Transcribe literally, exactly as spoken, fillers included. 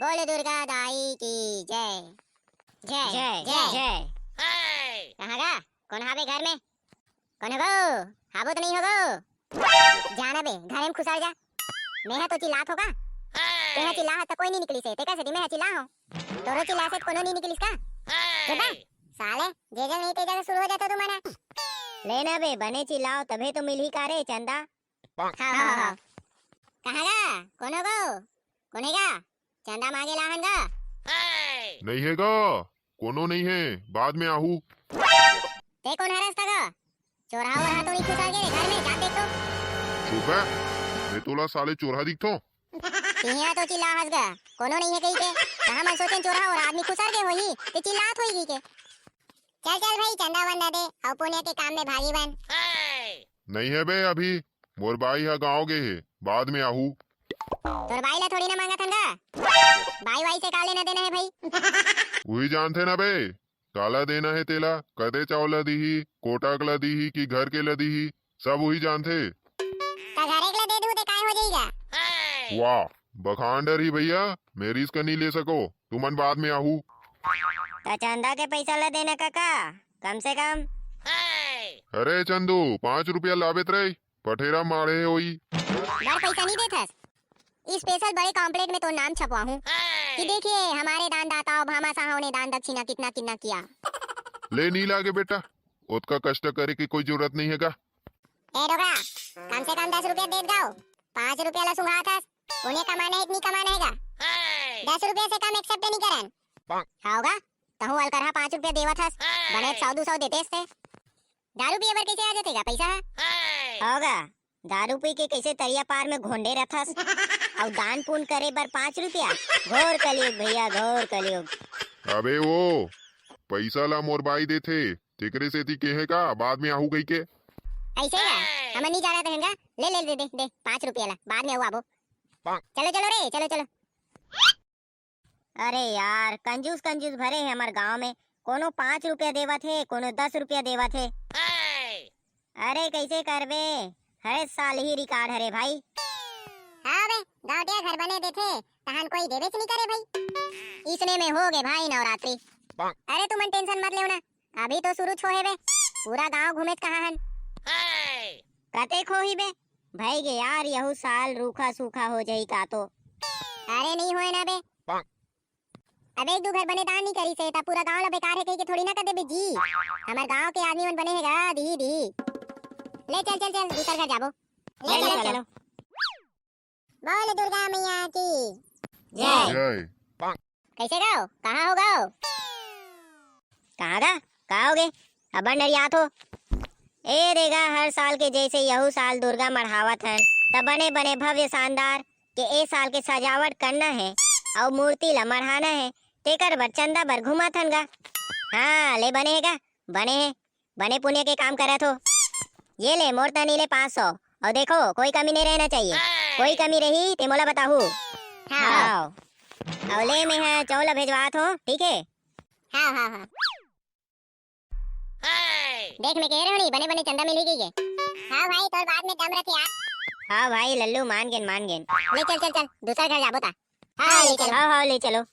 बोले दुर्गा दाई की जय। जय, जय, जय, जय। जय। कहाँ गा? कोन हावे घर में? कोन होगो? हाबो तो नहीं होगो? जाना बे, घर में खुसर जा। मैं हा तो चिल्लात हो का? तेहा चिल्ला हा तो कोई नहीं निकलिस हे, तेकर सेती मैं हा चिल्ला हो। तोरो चिल्ला से कोनो नहीं निकलिस का? चुप बे। साले, जे जग नहीं ते जग शुरू हो जाता तुम्हारा। लेना बे, बने चिल्लाओ तभे तो मिलही का रे चंदा। हाँ, हाँ, हाँ। कहाँ गा? कोन होगो? कोन हे गा? चंदा मांगे ला हन गा? नहीं हे गा, कोनो नहीं हे, बाद में आहू। ते कोन हरस था गा? चोरहा वोरहा तो नहीं खुसर गे रे घर में, जा देख तो। चुप बे, मैं तोला साले चोरहा दिखथों? तिहिया तो चिल्ला हस गा, कोनो नहीं हे कही के। कहाँ मन सोचेन चोरहा अउ आदमी खुसर गे होही, ते चिल्लात होही कही के। चल चल भाई, चंदा वंदा दे, अउ पुण्य के काम में भागी बन। नहीं हे बे, अभी मोर बाई हा गाँव गे हे, बाद में आहू। तोर बाई ला थोड़ी ना मांगत हन गा, बाई वाई से का लेना देना हे भाई? उही जानथे ना बे, काला देना हे तेला, कते चावल ला दीही, कोटक ला दीही कि घर के ला दीही, सब उही जानथे। त घरे के ला दे दू ते काय हो जाएगा? वाह, बखान डरही भैया, मैं रिस्क नहीं ले सको, तुमन बाद में आहू। त चंदा के पैसा ला देना कका, कम से कम। अरे चंदू, पाँच रुपया लाबे त रे, पठेरा माढ़े होई। बड़ पैसा नहीं देथस, स्पेशल बड़े कॉम्प्लेट में तो नाम छपवा हूँ कि देखिए हमारे दानदाताओं भामाशाहों ने दान दक्षिणा कितना कितना किया। ले नहीं लागे बेटा, ओतका कष्ट करे के कोई जरूरत नहीं हे गा। ए डोकरा, कम से कम दस रुपया देत जाओ, पाँच रुपया ला सुंघात हस, उन्हें कमाना हे इतनी कमाना हे गा। दस रुपया से कम एक्सेप्ट नहीं करन। हाव गा, तहूँ अलकरहा पाँच रुपया देवत हस, बने सौ दू सौ देते हस ते। दारू पिए बर कैसे आ जाते गा पैसा हा? हाव गा, दारू पी के कैसे तरिया पार में घोंडे रथस, अउ दान पुण्य करे बर पाँच रुपया, घोर कलयुग भैया, घोर कलयुग। अबे वो पैसा ला मोर बाई देथे, तेकरे सेती केहे का बाद में आहू कही के। ऐसे का? हमन नहीं जाना रहेंगा। ले ले दे दे दे पाँच रुपया ला, बाद में आहू आबो। चलो चलो रे, चलो चलो। अरे यार, कंजूस कंजूस भरे हे हमर गांव में, कोनो पाँच रुपया देवत हे, कोनो दस रुपया देवत हे। अरे कैसे करबे, हर साल ही रिकॉर्ड हरे भाई। हाँ बे, गांवटिया घर बने देथे, तहन कोई देबेच नहीं करे भाई। इसने में हो गे भाई नवरात्रि। अरे तुमन टेंशन मत लेव ना, अभी तो शुरू छो हे बे, पूरा गांव घूमेच कहाँ हन। कते खोही बे, भई गे यार, यहू साल रूखा सूखा हो जाही का तो। अरे नहीं होए ना बे। अब एक दू घर बने दान नहीं करी से, ता पूरा गांव ला बेकार हे कही के थोड़ी ना कर देबे जी। हमर गांव के आदमी मन बने हे गा, दिही दिही। ले चल चल चल, दूसर घर जाबो। ले ले चलो, चलो, चलो। चलो। बोल दुर्गा मैया की जय। जय। कैसे गाओ, कहाँ हो गाओ? कहाँ गा? का हो गे? अब्बड़ नरियात हो। ए देगा, हर साल के जैसे यहू साल दुर्गा मढ़ावत हन, त बने बने भव्य शानदार के ए साल के सजावट करना हे अउ मूर्ति ला मढ़ाना हे, तेकर बर चंदा बर घूमत हन गा। हाँ, ले बने हे गा, बने हे, बने पुण्य के काम करत हो। ये ले मोर तनी ले पाँच सौ, अउ देखो कोई कमी नहीं रहना चाहिए, कोई कमी रही ते मोला बताहू। हाँ। हाँ। अउ ले मैं हा चौला भेजवात हो, ठीक है? हाँ हाँ हाँ। देख मैं कह रहे हो नहीं, बने बने चंदा मिली गई है। हाँ भाई, तोर बात में दम रखे यार। हाँ भाई लल्लू, मान गेन, मान गेन। ले चल चल चल, दूसरा घर जाबो ता। हाँ, ले चलो। हाँ हाँ, ले चलो।